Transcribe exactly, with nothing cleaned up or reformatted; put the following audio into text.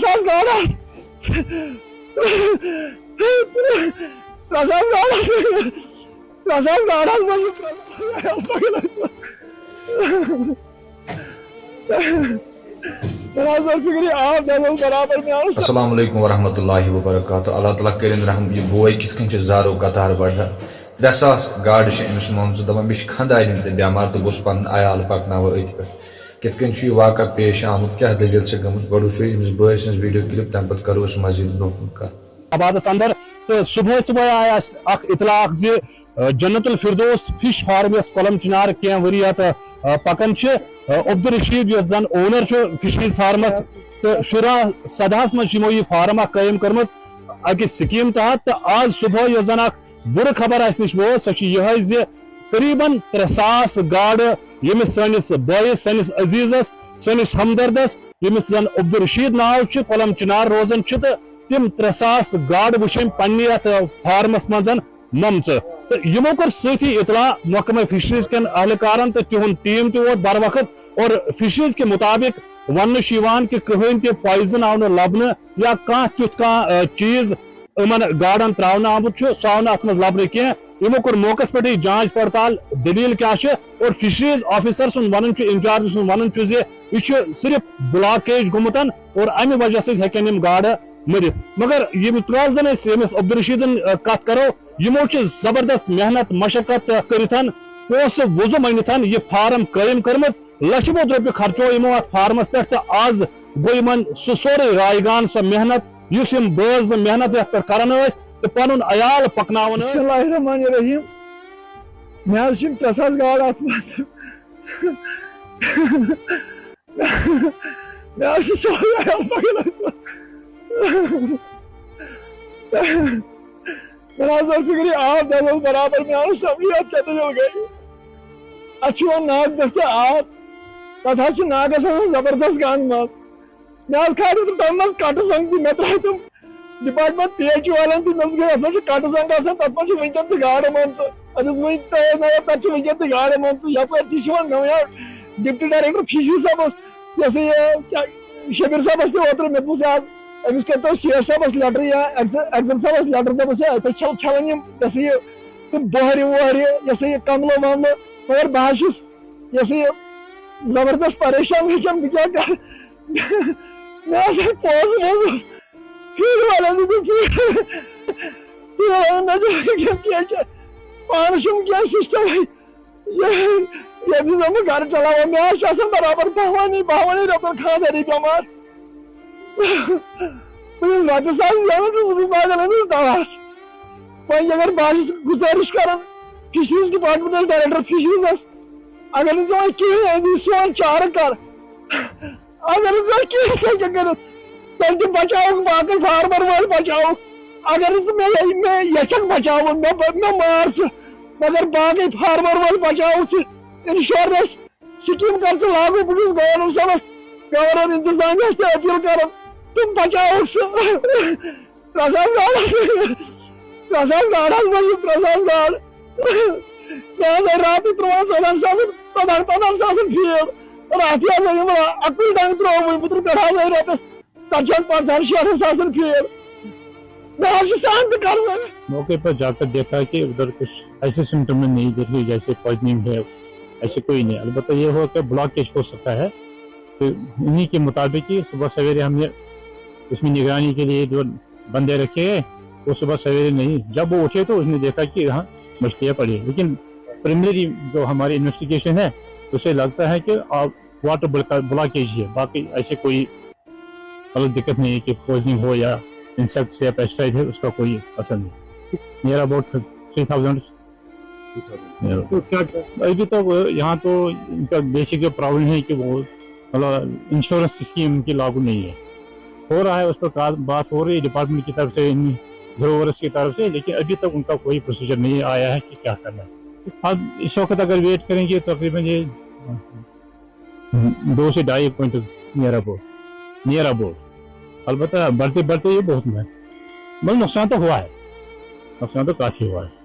ترٛےٚ ساس گاڈٕ آسہٕ، ترٛےٚ ساس گاڈٕ آسہٕ، ترٛےٚ ساس گاڈٕ آسہٕ، وۄنۍ یِم ترٛےٚ ساس۔ مےٚ نہ حظ اوس فِکرِ آب، مےٚ حظ اوس برابر، مےٚ اوس۔ السلام علیکم ورحمۃ اللہ وبرکاتہ۔ اللہ تعالیٰ کٔرِن رحم، یہِ بوے کِتھ کٔنۍ چھِ زارو قطار بڑان۔ ترٛےٚ ساس گاڈٕ چھِ أمِس مٲمژٕ، دَپان مےٚ چھِ خانٛدارِنۍ تہِ بٮ۪مار تہٕ بہٕ چھُس پَنُن عیال پَکناوان أتھۍ پٮ۪ٹھ۔ کِتھ کٔنۍ چھُ یہِ واقعہ پیش آمُت، کیٛاہ دٔلیٖل چھِ گٔمٕژ، گۄڈٕ وٕچھو أمِس بٲے سٕنٛز video clip، تَمہِ پَتہٕ کَرو أسۍ مزید برٛونٛہہ کُن کَتھ۔ آبادس اندر۔ تہٕ صبحٲے صبحٲے آیہِ اَسہِ اکھ اطلاع اکھ زِ، آ، جنت الفردوس فش فارم یۄس کۄلم چنار کینٛہہ ؤری یتھ، آ، پکان چھِ، آ، عبدالرشید یۄس زن owner چھُ فشریز فارمس، تہٕ شُراہ سدہس منٛز چھِ یِمو یہِ فارم اکھ قٲیِم کٔرمٕژ اکہِ سکیٖم تحت۔ تہٕ آز صبحٲے یۄس زن اکھ بُرٕ خبر اَسہِ نِش وٲژ، سۄ چھِ یِہوٚے زِ قریباً ترٛےٚ ساس گاڈٕ ییٚمِس سٲنِس بٲیِس، سٲنِس عزیزس، سٲنِس ہمدردس، ییٚمِس زن عبدالرشید ناو چھُ، کۄلم چنار روزان چھِ، تہٕ تِم ترٛےٚ ساس گاڈٕ وٕچھ أمۍ پننہِ یتھ فارمس منٛز ممژٕ۔ تہٕ یِمو کوٚر سۭتی اطلاع محکمہ فشریز کٮ۪ن اہلکارن تہٕ تِہُنٛد team تہِ ووت بر وقت۔ اور فشریز کہِ مطابق وننہٕ چھُ یِوان کہِ کٕہٕنۍ تہِ poison آو نہٕ لبنہٕ یا کانٛہہ تیُتھ کانٛہہ، آ، چیٖز یِمن گاڈن تراونہٕ آمُت چھُ، سُہ آو نہٕ اتھ منٛز لبنہٕ کینٛہہ۔ یِمو کوٚر موقعس پٮ۪ٹھٕے جانچ پڑتال، دٔلیٖل کیٛاہ چھِ، اور فشریز آفیسر سُنٛد ونُن چھُ، انچارج سُنٛد ونُن چھُ زِ یہِ چھُ صرف blockage گوٚمُت اور امہِ وجہ سۭتۍ ہیٚکن یِم گاڈٕ مٔرِتھ۔ مگر ییٚمہِ ترٛوو زن أسۍ ییٚمِس عبدالرشیدن، آ، کتھ کرو، یِمو چھِ زبردست محنت مشقت کٔرِتھ، پونٛسہٕ وُزُم أنِتھ یہِ فارم قٲیِم کٔرمٕژ۔ لچھہِ بوٚد رۄپیہِ خرچو یِمو اتھ فارمس پٮ۪ٹھ تہٕ آز گوٚو یِمن سُہ سورُے رایگان، سۄ محنت یُس یِم بٲژ زٕ محنت یتھ پٮ۪ٹھ کران ٲسۍ تہٕ پنُن عیال پکناوان بسم ٲسۍ۔ اللہ الرحمن الرحیم۔ مےٚ حظ چھِ یِم ترٛےٚ ساس گاڈٕ اتھ منٛز۔ مےٚ حظ چھِ سورُے عیال پکناوان۔ مےٚ نہ حظ اوس فِکرِ آب، مےٚ حظ اوس برابر، مےٚ آو نہٕ سمجھی اتھ کیٛاہ دٔلیٖل گٔے۔ اتھ چھُ یِوان ناگہٕ پٮ۪ٹھ تہِ آب، تتھ حظ چھِ ناگس آسان زبردست گنٛد منٛز۔ مےٚ حظ کھارِ تِم تتھ منٛز کٹہٕ زنٛگ تہِ، مےٚ ترٛٲے تِم department P H E والٮ۪ن تہِ، مےٚ دوٚپ، یتھ منٛز چھِ کٹہٕ زنٛگ آسان، تتھ منٛز چھِ وٕنکٮ۪ن تہِ گاڈٕ منٛز۔ اتھ حظ وٕنہِ تہِ نظر، تتھ چھِ وٕنکٮ۪ن تہِ گاڈٕ منٛز۔ یپٲرۍ تہِ چھِ یِوان مےٚ وَنیو deputy director fisheries صٲبس، یہِ ہسا یہِ کیٛاہ، شبیر صٲبس تہِ اوترٕ، مےٚ دوٚپمَس، یہِ حظ، أمِس کٔرۍتو سی ایس صٲبس letter یا ایگزن، ایگزن صٲبس letter، دوٚپمَس، ہے، اَتہِ چھَل چھَلان یِم، یہِ ہسا یہِ، تِم بۄہرِ وۄہرِ، یہِ ہسا یہِ کملہٕ وملہٕ، مگر بہٕ حظ چھُس، یہِ ہسا یہِ، زبردست پریشان وٕنکٮ۪ن، بہٕ کیٛاہ کرٕ؟ مےٚ ہسا پونٛسہٕ وونٛسہٕ، فیٖڈ والٮ۪ن دیُت فیٖڈ، فیٖڈ والٮ۪ن مےٚ دیُت وٕنکٮ۪ن کینٛہہ، پانس چھُم کینٛہہ system۔ یہِ، ییٚتہِ زن بہٕ گرٕ چلاوان، مےٚ حظ چھِ آسان برابر باہ وُہنٕے، باہ وُہنٕے رٮ۪تن خانٛدارٕے بٮ۪مار۔ بہٕ چھُس رۄپیہِ ساس زینان تہٕ بہٕ چھُس لاگان أمِس دواہَس۔ وۄنۍ اگر بہٕ حظ چھُس گُزٲرِش کران fisheries department director fisheries س، اگر نہٕ ژٕ وۄنۍ کِہیٖنۍ أنۍ سون چارٕ کر۔ اگر نہٕ ژٕ کینٛہہ ہیٚککھ کٔرِتھ، تیٚلہِ تہِ بچاوُکھ باقٕے فارمر وٲلۍ بچاوُکھ۔ اگر نہٕ ژٕ مےٚ، مےٚ یژھکھ بچاوُن، مےٚ ب-، مےٚ مار ژٕ، مگر باقٕے فارمر وٲلۍ بچاوُکھ ژٕ۔ انشورنس سکیٖم کر ژٕ لاگو۔ بہٕ چھُس گورنر صٲبس، گورنر انتظامیہ ہس تہِ اپیل کران، تِم بچاوُکھ سُہ۔ ترٛےٚ ساس گاڈٕ حظ، ترٛےٚ ساس گاڈٕ حظ، بہٕ چھُس ترٛےٚ ساس گاڈٕ۔ مےٚ حظ آیہِ راتٕے تُرٛواہن ژۄدہن ساسن، ژۄدہن پنٛدہن ساسن فیٖڈ۔ راتھٕے حظ أنِم اَکُے ڈنٛگ ترٛوو وۄنۍ، بہٕ ترٛوو پٮ۪ٹھٕ حظ أنۍ رۄپیَس ژتجی ہن پنٛژاہن شیٹھن ساسن فیٖڈ۔ مےٚ حظ چھُ سان تہِ قرضہٕ۔ موقع پر جا کر دیکھا کہ ادھر کچھ ایسے سمٹم نہیں دیکھے جیسے پوائزننگ ہے، ایسے کوئی نہیں۔ البتہ یہ ہوا کہ بلاکیج ہو سکتا ہے، تو انہیں کے مطابق ہی صبح سویرے ہم نے اس میں نگرانی کے لیے جو بندے رکھے ہیں، وہ صبح سویرے نہیں، جب وہ اٹھے تو اس نے دیکھا کہ یہاں مچھلیاں پڑی ہیں۔ لیکن پریلیمنری جو ہماری انویسٹیگیشن ہے، اسے لگتا ہے کہ آپ واٹر بلاکیج ہی ہے، باقی ایسے کوئی مطلب دقت نہیں ہے کہ پوائزننگ ہو یا انسیکٹس یا پیسٹیسائڈ ہے، اس کا کوئی اثر نہیں۔ Near about three thousand۔ تو کیا ابھی تو یہاں تو ان کا بیسک جو پرابلم ہے کہ وہ مطلب انشورنس اسکیم ان کی لاگو نہیں ہے۔ ہو رہا ہے، اس پر کا-، بات ہو رہی ہے ڈپارٹمنٹ کی طرف سے، ان گروورس کی طرف سے، لیکن ابھی تک ان کا کوئی پروسیجر نہیں آیا ہے کہ کیا کرنا ہے۔ اب اس وقت اگر ویٹ کریں گے تقریباً یہ دو سے ڈھائی quintal, near about, near about. البتہ بڑھتے بڑھتے یہ بہت ہے، مگر نقصان تو ہوا ہے، نقصان تو کافی ہوا ہے۔